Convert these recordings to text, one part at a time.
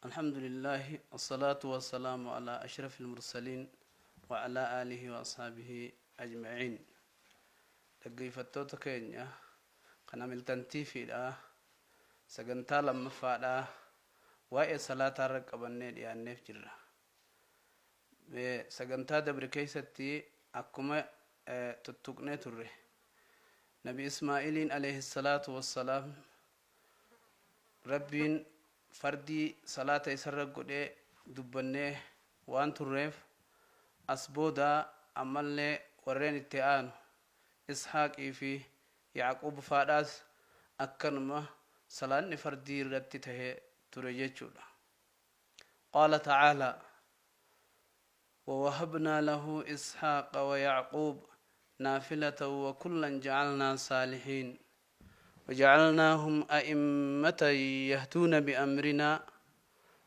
الحمد لله والصلاة والسلام على أشرف المرسلين وعلى آله وأصحابه أجمعين. Dhaggeeffattoota keenya kan Hamiltan TVdha, sagantaa lammaffaadha waa'ee salaataa irra qabannee dhiyaanneef jirra. Sagantaa dabre keessatti akkuma tuttuqnee turre, Nabi Ismaa'iliin alayhi salaatu wassalaam Rabbiin fardii salaata isarra godhee dubbannee waan turreef, as booda ammallee warreen itti aanu Ishaaqii fi Yacquub faadhaas akkanuma salaanni fardii irratti tahe ture jechuudha. Qaala tacaalaa: ووهبنا له إسحاق ويعقوب نافلة وكلا جعلنا صالحين وجعلناهم أئمة يهدون بأمرنا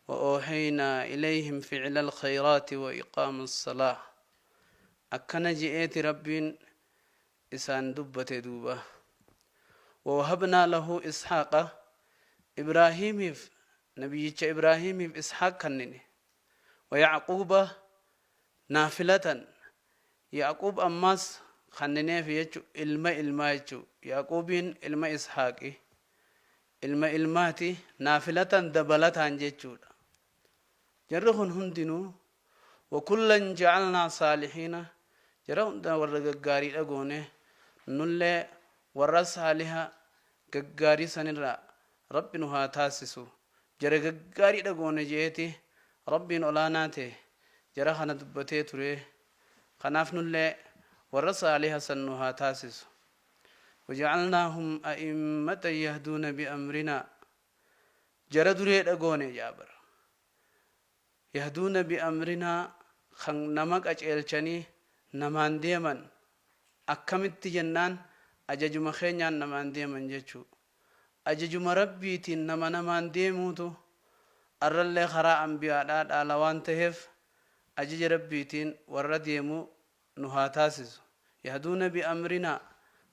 وأوحينا إليهم فعل الخيرات وإقام الصلاة. Akkana je'eeti Rabbiin isaan dubbate duuba. ووهبنا له إسحاق, Ibraahimiif, nabiyyicha Ibraahimiif Ishaaq kannine, ويعقوب نافلة, Yaquub ammaas kannineef jechu, ilma ilmaa jechu. Yaquubiin ilma Ishaaqi, ilma ilmaati, نافلة dabalataan jechuudha. Jarri kun hundinuu وكلا جعلنا صالحين, jara hunda warra gaggaariidha goone. Nullee warra saaliha gaggaarii sanirraa Rabbi nu haa taasisu. Jara gaggaariidha goone jeeti Rabbiin olaanaa ta'e jara kana dubbatee ture. Kanaaf nullee warra saaliha san nu haa taasisu. وجعلناهم أئمة يهدون بأمرنا, jara dureedha goone jaabar. يهدون بأمرنا, kan nama qaceelchanii namaan deeman. Akkamitti jennaan, ajajuma keenyaan namaan deeman jechuu. Ajajuma Rabbiitiin nama namaan deemuutu arrallee karaa ambiyaadhaa dhaala waan taheef, ajaja Rabbiitiin warra deemu nu haa taasisu. يهدون بأمرنا,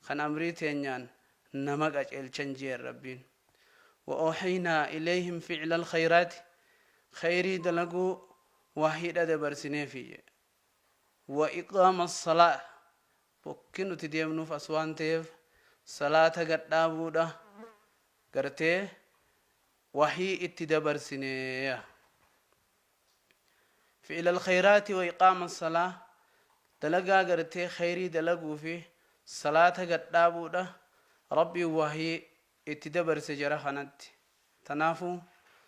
kan amrii teenyaan nama qaceelchan jeen Rabbiin. وأوحينا إليهم فعل الخيرات, khayrii dalaguu wahiidha dabarsineefi, وإقام الصلاة. Bokki nuti deemnuuf as waan ta'eef, salaata gadhaabuudha gartee wahii itti dabarsineeya. فعل الخيرات وإقام الصلاة, dalagaa gartee khayrii dalaguu fi salaata gadhaabuudha Rabbiin wahii itti dabarse jara kanatti. Tanaafuu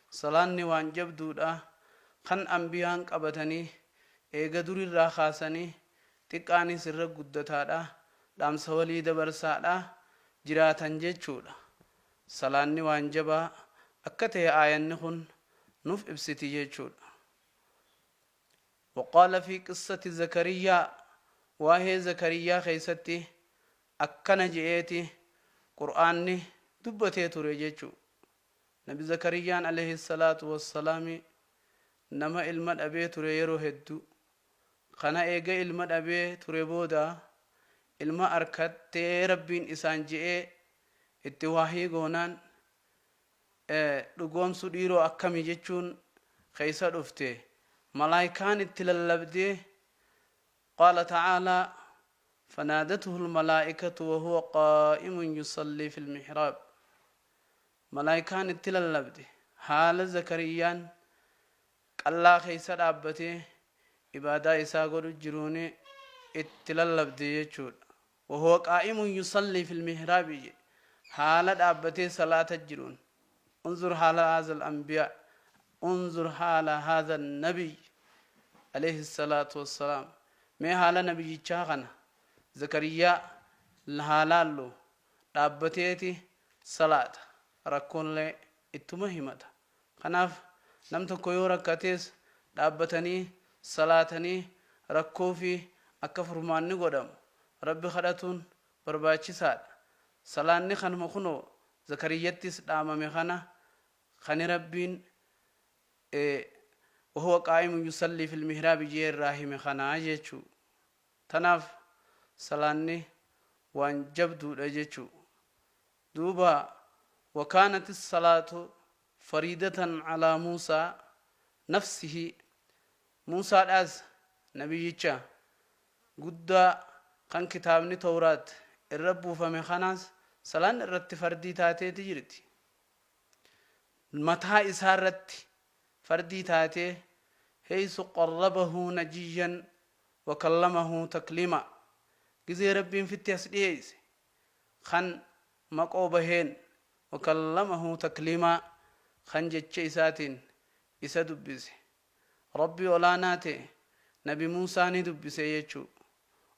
salaanni waan jabduudha kan ambiyaan qabatanii eega durirraa kaasanii xiqqaanis irra guddataadha, dhaamsa walii dabarsaadha jiraatan jechuudha. Salaanni waan jabaa akka ta'e aayanni kun nuuf ibsiti jechuudha. وقال في قصة زكريا, waa'ee Zakariyaa keessatti akkana je'eeti Qur'aanni dubbatee ture jechuu. Nabi Zakariyaan عليه الصلاة والسلام nama ilma dhabee ture yeroo hedduu. Kana eega ilma dhabee ture booda ilma arkattee Rabbiin isaan je'ee itti waahii goonaan, dhugoomsu dhiiroo akkami jechuun keessa dhufte. Malaayikaan itti lallabdee. قال تعالى: فنادته الملائكة وهو قائم يصلي في المحراب. Malaayikaan itti lallabde haala Zakariyaan qallaa keessa dhaabbatee ibaadaa isaa godhu jiruuni itti lallabde jechuudha. وهو قائم يصلي في المحراب, haala dhaabbatee salaata jiruun. انظر حال هذا الأنبياء، انظر حال هذا النبي عليه الصلاة والسلام. Mee haala nabiyyichaa kana Zakariyaa haalaallu dhaabbateeti salaata, rakkoonlee ittuma himata. Kanaaf nam tokko yoo rakkatees dhaabbatanii salaatanii rakkoo fi akka furmaanni godhamu Rabbi kadhatuun barbaachisaadha. Salaanni kanuma kunoo Zakariyyattis dhaamame kana kani Rabbiin وهو قائم يصلي في المحراب jee irraa hime kanaa jechuu. Tanaaf salaanni waan jabduudha jechuu duuba. وكانت الصلاة فريضة على موسى. Nafsihi Muusaadhaas nabiyyicha guddaa kan kitaabni Tawraat irra buufame kanaas salaan irratti fardii taateeti jirti. Mataa isaa irratti fardii taatee, heysu qarrabahu najiyyan wa kallamahu takliima, gizee Rabbiin fitti as dhiheeyse kan maqoo baheen, wa kallamahu takliimaa, kan jecha isaatiin isa dubbise. Rabbii olaanaa ta'e nabi Muusaa ni dubbise jechuu.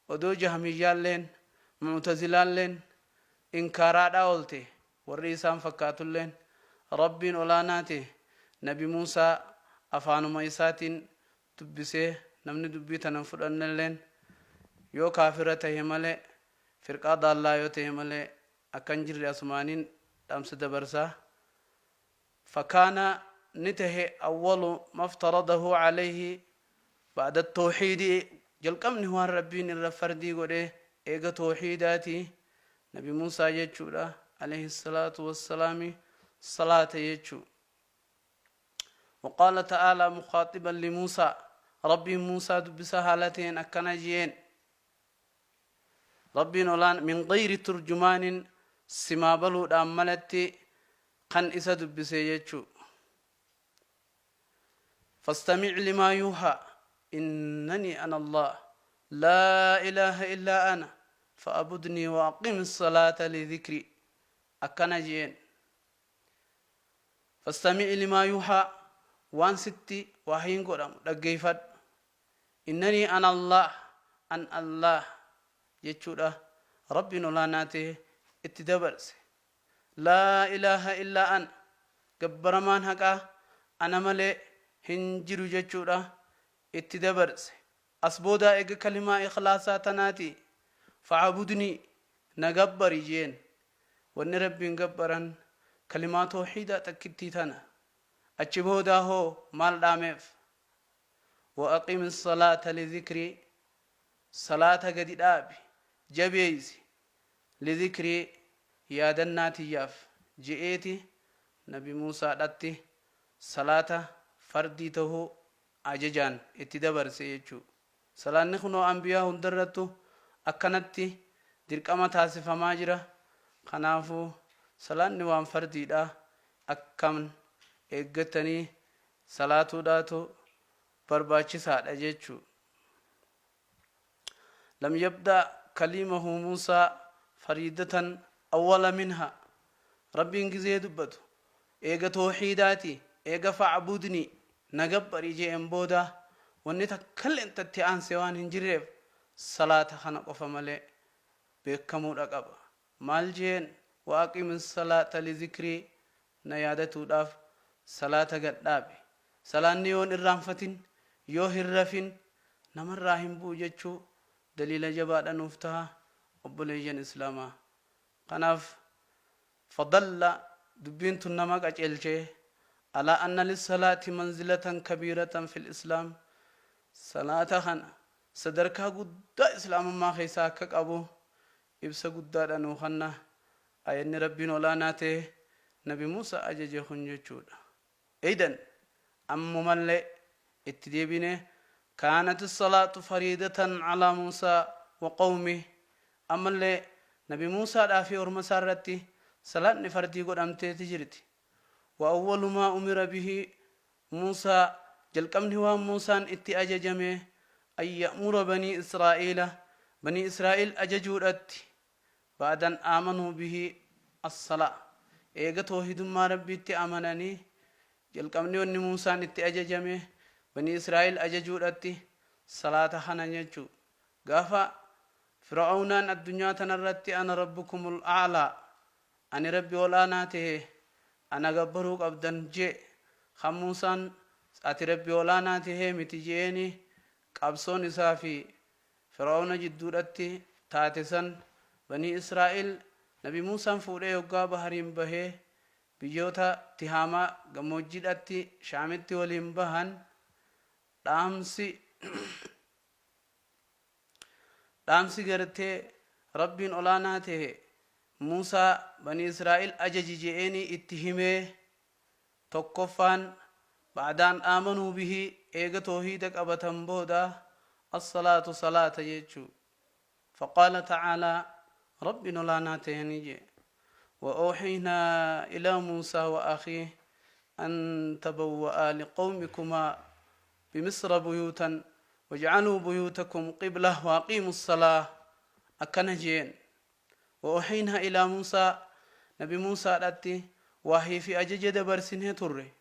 Odoo jahmiyyaalleen mu'tazilaalleen inkaaraadhaa oolte, warri isaan fakkaatulleen, Rabbiin olaanaa ta'e nabi Muusaa afaanuma isaatiin dubbisee, namni dubbii tana hin fudhannelleen yoo kaafira tahe malee, firqaa daallaa yoo tahe malee akka hin jirre asumaaniin dhaamsa dabarsaa. Fakaana ni tahe awwalu maftaradahu calayhi ba'da tawxiidi, jalqabni waan Rabbiin irra fardii godhe eega tawxiidaati nabi Muusaa jechuudha alayhi salaatu wassalaami salaata jechuu. وقال تعالى مخاطبا لموسى، ربي موسى دبسها هالتين أكنا جين Rabbiin olaan min gayri turjumaanin, simaa baluudhaan malatti kan isa dubbise jechuu. Fastamic limaa yuuhaa innanii ana Allah laa ilaaha illaa ana fa'abudnii wa aqimi salaata lidhikrii, akkana jeen. Fastamic limaa yuuhaa, waan sitti wahyiin godhamu dhaggeeyfadhu. Innanii ana Allaah, an Allaah jechuudha Rabbiin olaanaa ta'e itti dabarse. Laa ilaaha illaa ana, gabbaramaan haqaa ana malee hin jiru jechuudha itti dabarse. As boodaa eega kalimaa ikhlaasaa tanaati fa'abudnii, na gabbari jeen. Wanni Rabbiin gabbaran kalimaa tawhiidaa takkittii tana. Achi boodaa hoo maal dhaameef? Wa aqimi salaata lidhikrii, salaata gadi dhaabi, jabeeysi, lidhikrii, yaadannaa tiyyaaf je'eeti nabi Muusaadhatti salaata fardii tahuu ajajaan itti dabarse jechuu. Salaanni kunoo anbiyaa hundarrattu akkanatti dirqama taasifamaa jira. Kanaafuu salaanni waan fardiidha, akkaan eeggatanii salaatuudhaatu barbaachisaadha jechuu. Lam yabda kaliimahu Muusaa fariidatan awwala minha, Rabbiin gizee dubbatu eega tawhiidaati, eega fa'budni, na gabbari je'een booda wanni takkalleen tatti aanse waan hin jirreef salaata kana qofa malee beekkamuudha qaba. Maal je'een? Wa aqimi salaata li zikrii, na yaadatuudhaaf salaata gad dhaabi. Salaanni yoo hin irraanfatin, yoo hin rafin namarraa hin bu'u jechuu daliila jabaadha nuuf taha obboleeyyan islaamaa. Kanaaf fadalla, dubbiin tun nama qaceelche, alaa anna lissalaati manzilatan kabiiratan fil islaam, salaata kana sadarkaa guddaa islaamummaa keessaa akka qabu ibsa guddaadha nuu kanna Aayanni Rabbiin ol'aanaa ta'e nabi Muusaa ajaje kun jechuudha. Eydan, ammumallee itti deebinee, kaanati salaatu fariidatan alaa Muusaa wa qawmih, ammallee nabi Muusaadhaa fi orma isaa irratti salaanni fardii godhamteeti jirti. Wa awwalu maa umira bihi Muusaa, jalqabni waan Muusaan itti ajajame, an ya'mura banii Israa'iila, banii Israa'iil ajajuudhatti, Ba'da an aamanuu bihi as-salaa, eega toohidummaa Rabbiitti amananii, jalqabni wanni Muusaan itti ajajame banii Israa'iil ajajuudhatti salaata kana jechu. Gaafa Fir'awnaan addunyaa tanarratti ana rabbukumul a'laa, ani Rabbi ol aanaa tahe ana gabbaruu qabdan je'e, kan Muusaan ati Rabbi ol aanaa tahee miti je'eeni qabsoon isaa fi Fir'awna jidduudhatti taate san, Banii Israa'iil nabi Muusaan fuudhee yoggaa bahariin bahee biyyoota Tihaamaa gammoojjiidhatti Shaamitti waliin bahan, dhaamsi dhaamsi gartee Rabbiin olaanaa tahe Muusaa Banii Israa'iil ajaji je'eenii itti himee, tokkoffaan Ba'da an aamanuu bihi eega toohiida qabatan booda assalaatu salaata jechuu. Faqaala ta'aalaa Rabbiin olaanaa ta'e ni je'e. Wa awhaynaa ilaa Muusaa wa akhiih an tabawwa'aa liqawmikumaa bimisra buyuutan waj'aluu buyuutakum qiblah wa aqiimu ssalaah akkana je'een. Wa awhaynaa ilaa Muusaa Nabi Muusaadhatti wahyii fi ajaja dabarsinee turre.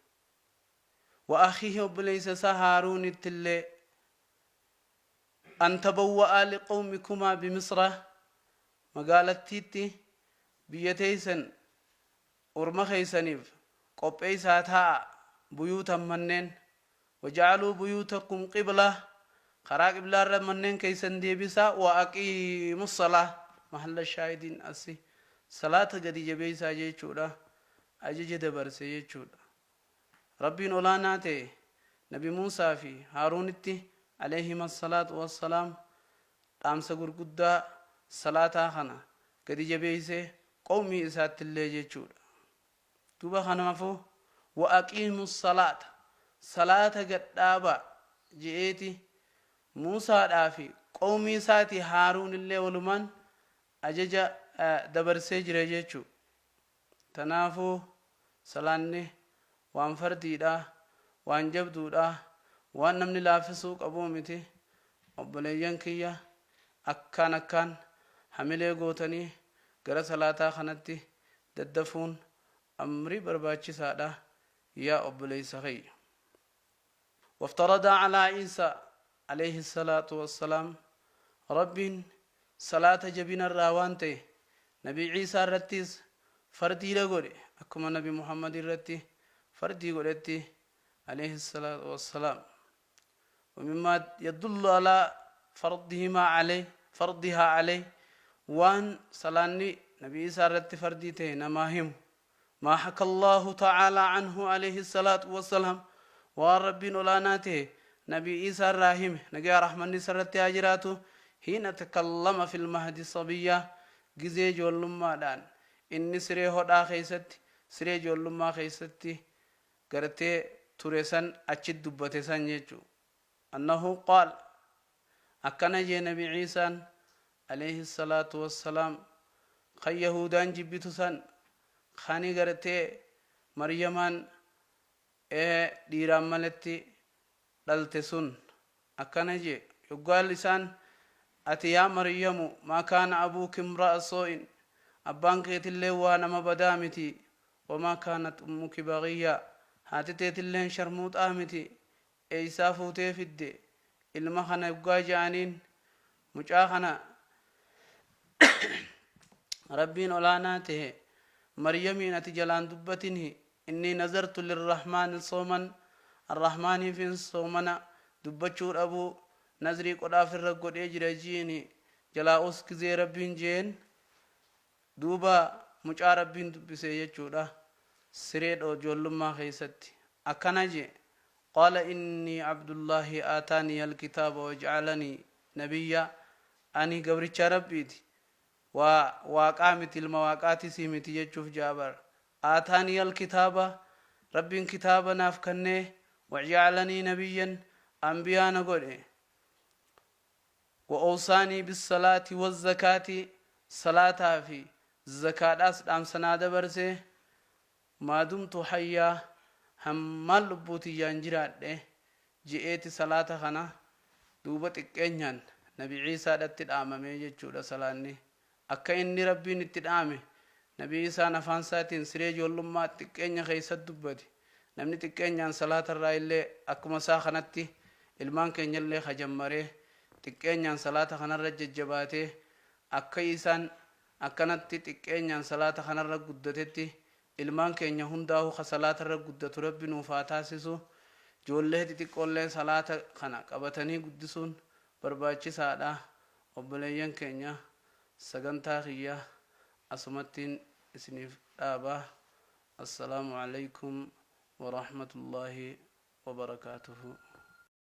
Wa akhiihi obboleeysa isaa Haaruunittillee an tabawwa'aa liqawmikumaa bimisra magaalattiitti biyya teeysan orma keeysaniif qopheeysaa taa'aa buyuutan manneen waja'aluu buyuutakum qiblah karaa qiblaarra manneen keeysan deebisaa wa aqiimu salaah mahalla shaahidiin asi salaata gadi jabeeysaa jechuudha ajaja dabarse jechuudha. Rabbiin ol'aanaa ta'e Nabi Muusaa fi Haaruunitti, aleyhima salaatu wassalaam, dhaamsa gurguddaa salaataa kana gadi jabeeyse qawmii isaattillee jechuudha. Duuba kanaafuu wa aqiimu salaata salaata gad dhaabaa je'eeti Muusaadhaa fi qawmii isaatii Haaruunillee walumaan ajaja dabarsee jira jechuudha. Tanaafuu salaanni waan fardiidha, waan jabduudha, waan namni laaffisuu qabuu miti. Obboleeyyan kiyya akkaan akkaan hamilee gootanii gara salaataa kanatti daddafuun amrii barbaachisaadha yaa obboleeysa kiyya. Waftarada alaa Iisaa aleyhi salaatu wassalaam Rabbiin salaata jabina irraa waan ta'e Nabi Iisaa irrattis fardiidha godhe akkuma Nabi Muhammad irratti fardii godhetti aleyhi salaatu wassalaam. Wamimmaa yadullu alaa fardihimaa aleyh fardihaa aleyh waan salaanni Nabi Iisaa irratti fardii ta'e namaa himu Maa haka Allaahu ta'aalaa anhu aleyhi salaatu wassalaam waan Rabbiin ol'aanaa ta'e Nabii Iisaa irraa hime nagaya rahmanni isarratti haa jiraatu hiina takallama fil mahdi sabiyyaa gizee ijoollummaadhaan inni siree hodhaa keessatti siree ijoollummaa keessatti gartee ture san achitti dubbate san jechu annahu qaal Akkana jee nabi Iisaan aleyhi salaatu wassalaam kan yahuudaan jibbitu san kani gartee maryamaan ee dhiiraan maletti dhalte sun akkana jee yoggaa isaan ati yaa maryamu maa kaana abuuki imra'a soo'in abbaan keetillee waa nama badaa miti wamaa kaanat ummuki baghiyyaa haati teetilleen sharmuuxaa miti Eeysaa fuutee fidde ilma kana yoggaa ja'aniin mucaa kana Rabbiin ol'aanaa tahe Maryamiin ati jalaan dubbatinhi innii nazartu lirrahmaani sooman arrahmaaniifin soomana dubbachuu dhabuu nazrii qodhaaf irra godhee jira ji'iini jalaa us gizee Rabbiin je'een Duuba mucaa Rabbiin dubbise jechuudha siree ijoollummaa keessatti. Akkana je'e, Qaala innii Abdullaahi aataaniya alkitaaba waja'alanii nabiyyaa Ani gabricha Rabbiiti. Waa waaqaa miti ilma waaqaatisii miti jechuuf je'a bar. Aataaniya alkitaaba Rabbiin kitaaba naaf kannee waja'alanii nabiyyan anbiyaa na godhe. Wa-awsaanii bis-salaati waz-zakaati Salaataa fi zakaadhaas dhaamsa naa dabarse. Maa dumtu hayyaa hammaan lubbuu tiyyaan jiraadhe je'eeti salaata kana duuba xiqqeenyaan nabi Iisaadhatti dhaamame jechuudha salaanni. Akka inni Rabbiin itti dhaame nabi Iisaan afaan isaatiin siree ijoollummaa xiqqeenya keessatti dubbate. Namni xiqqeenyaan salaatarraa illee akkuma isaa kanatti ilmaan keenyallee ka jammaree xiqqeenyaan salaata kanarra jajjabaatee akka Iisaan akkanatti xiqqeenyaan salaata kanarra guddatetti ilmaan keenya hundaahuu ka salaatarra guddatu Rabbi nuuf haa taasisu. Joollee xixiqqoollee salaata kana qabatanii guddisuun barbaachisaadha. Obboleeyyan keenya sagantaa kiyya asumattiin isiniif dhaaba. Assalaamu Aleykum Warahmatullaahi Wabarakaatuhu.